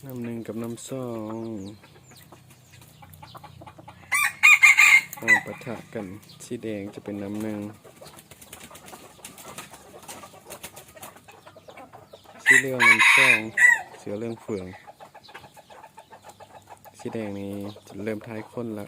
ນ້ຳໜຶ່ງກັບນ້ຳສອງ ມາປະທະກັນ. ສີແດງຈະເປັນນ້ຳໜຶ່ງ, ສີເຫຼືອງນ້ຳສອງ, ເສືອເຫຼືອງເຟືອງ. ສີແດງນີ້ຈະເລີ່ມຖ່າຍຂົນລະ.